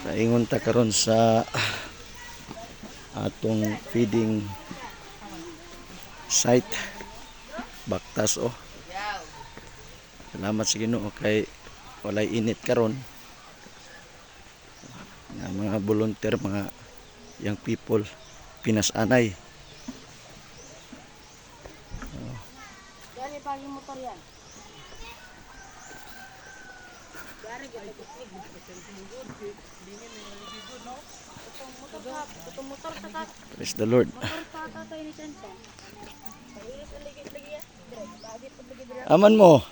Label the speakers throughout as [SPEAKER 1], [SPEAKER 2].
[SPEAKER 1] Naingon ta karon sa atong feeding site. Baktas oh. Salamat sa Ginoo kay walay init karon. Nga mga volunteer, mga young people, Pinas-anay.
[SPEAKER 2] Dari pagi motor yan. Dari gitu. Itong motor sa tat,
[SPEAKER 1] Praise the Lord.
[SPEAKER 2] Motor sa tatay ni Sensen. Pailis ang ligid lagi ya. Dire, bagit pag lagi dire.
[SPEAKER 1] Aman mo.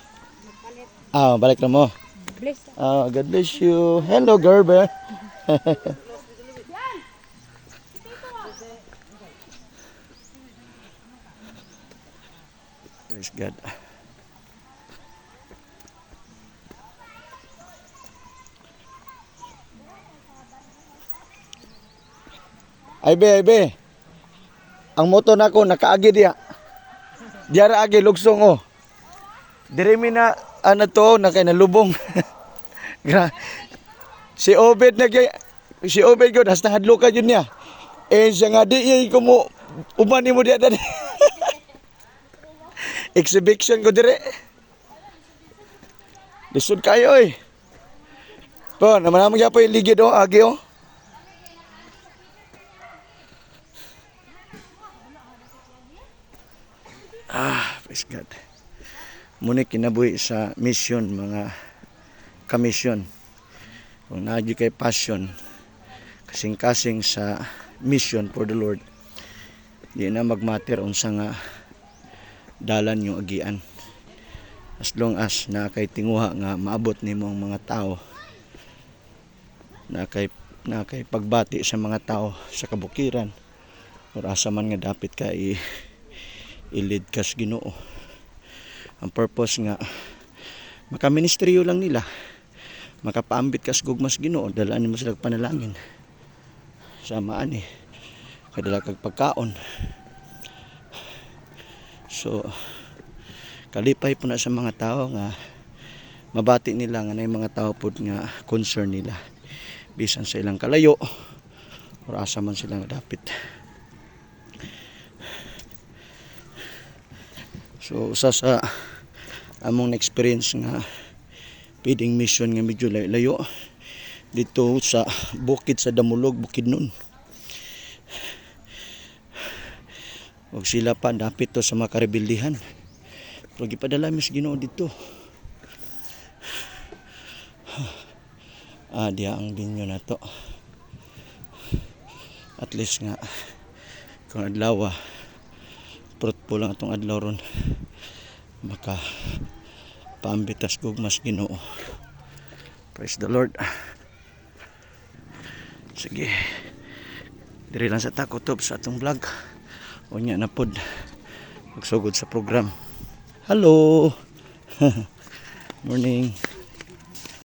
[SPEAKER 2] Palit.
[SPEAKER 1] Ah, balik na mo.
[SPEAKER 2] Bless.
[SPEAKER 1] Ah, God bless you. Hello, Gerber. Praise God. Ay be, ay be. Ang moto nako nakaagi diya. Diya ra agi lugsong oh. Dire mi na ano to na kay nalubong. Si Obed na kay si Obed gud hasta hadlo ka jud niya. Eh siya nga di yay ko mo uban nimo diya dali. Exhibition ko dire. Lisod kayo oy. Po, naman naman gyapon yung ligid oh, agi oh. Ah, praise God. Muna kinabuhi sa mission, mga kamisyon. Kung naa gyud kay passion, kasing-kasing sa mission for the Lord, di na magmatter unsa nga dalan yung agian. As long as naa kay tinguha nga maabot nimo ang mga tao, naa kay pagbati sa mga tao sa kabukiran, or asa man nga dapit ka i-lead kas Ginoo. Ang purpose nga makaministeryo lang nila, makapaambit kas gugmas Ginoo, dalaan nimo sila panalangin. Sama ani kadala kag pagkaon. So kalipay po na sa mga tao nga mabati nila nga naay mga tao pod nga concern nila bisan sa ilang kalayo or asa man sila nga dapit. So usa sa among na-experience nga feeding mission nga medyo layo-layo dito sa bukid sa Damulog, Bukidnon. Ug sila pa dapit to sa mga karebeldihan. Pero gipadala mi sa Ginoo dito. Ah, diha ang venue na to. At least nga kung adlaw fruitful lang atong adlaw ron maka paambitas gugmas Ginoo. Praise the Lord. Sige. Diri lang sa takutob sa atong vlog. Unya na pod magsugod sa program. Hello. Morning.